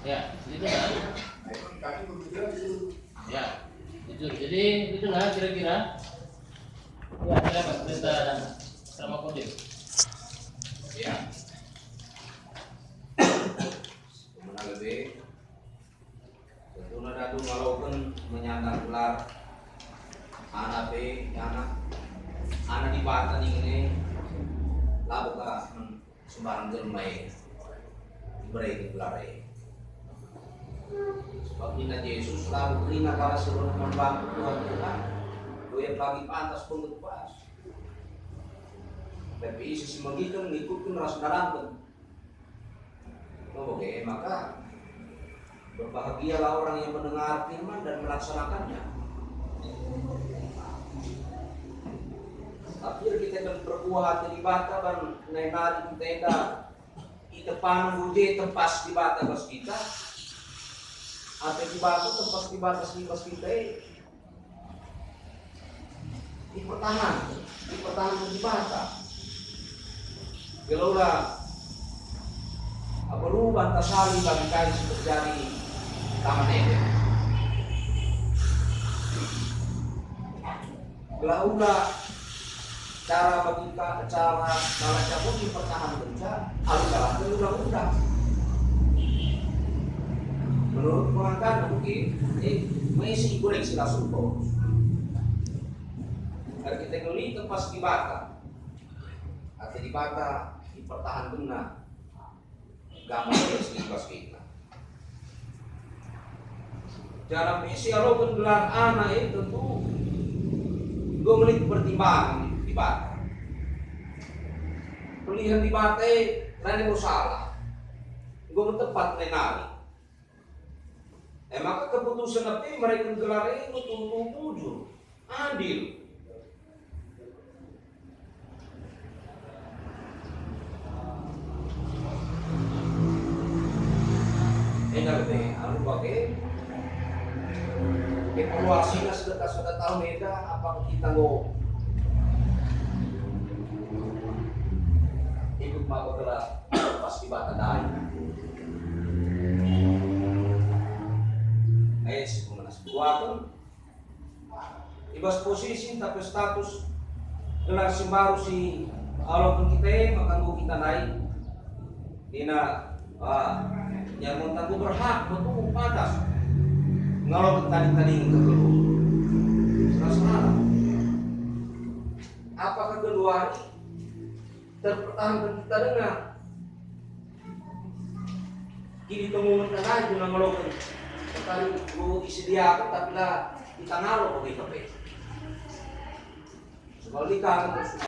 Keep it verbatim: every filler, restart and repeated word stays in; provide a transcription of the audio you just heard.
Ya, itu lah. Ya, itu. Jadi, itulah kira-kira. Ya, silakan, Pendeta Rahma Kodim. Ya. Kemana lebe? Tentu nada tu ngaloken menyandang gelar anak pe, anak, anak Dibata ningen e, labo ka sembarang jelma e ibereken gelar e. Sebab nina Jesus, "Labo kerina kalak si reh man bangKu, Tuhan, Tuhan, enda bagi pantas penggepas. Tapi ise si megiken, ngikutken ras ndalanken." Oke, maka berbahagialah orang yang mendengar firman dan melaksanakannya. Tapi kita kan perkuah ate Dibata ban nai nari kita enda itepang buje tempas Dibata bas kita. Ate Dibata tempas Dibata si bas kita e. Dipertahanken, dipertahanken Dibata. Gelah ula berubah tasali bagi kai si terjadi di Taman Eden. Gelah ula cara bagi ka-, cara, cara cabut dipertahankenca alu dalanken undang-undang. Menurut pengakuan mungkin, eh, mesi koreksi Rasul Paulus. Erkiteken tempas Dibata. Ate Dibata ipertahankenna. Gampang ya, si bas kita. Janah pe si aloken gelar anak e tentu enggo melik pertimbangan Dibata. Pilihan Dibata e la enggo salah, enggo metepat nai nari. E maka keputusen e pe mereken gelar e enggo tuhu-tuhu bujur. Adil. Enda lebe, anu bage, evaluasina sedekah-sedekah tahun enda, apakah kita enggo ikut maba gelar pas Dibata ndai? Ayo, si pemenas keluarga. I bas posisi tapi status gelar si mbaru si aloken kita e, maka enggo kita ndai. Nina, ah, nyamun tanggung berhak, betul, pantas ngaloken tading-tading kegeluh. Serasa. Apakah kegeluh terpertahanken kita denga. Kini tunggu tengah guna ngaloken. Sekali guru isi dia aku, tapi la kita ngalo bagi kape. Sebab kita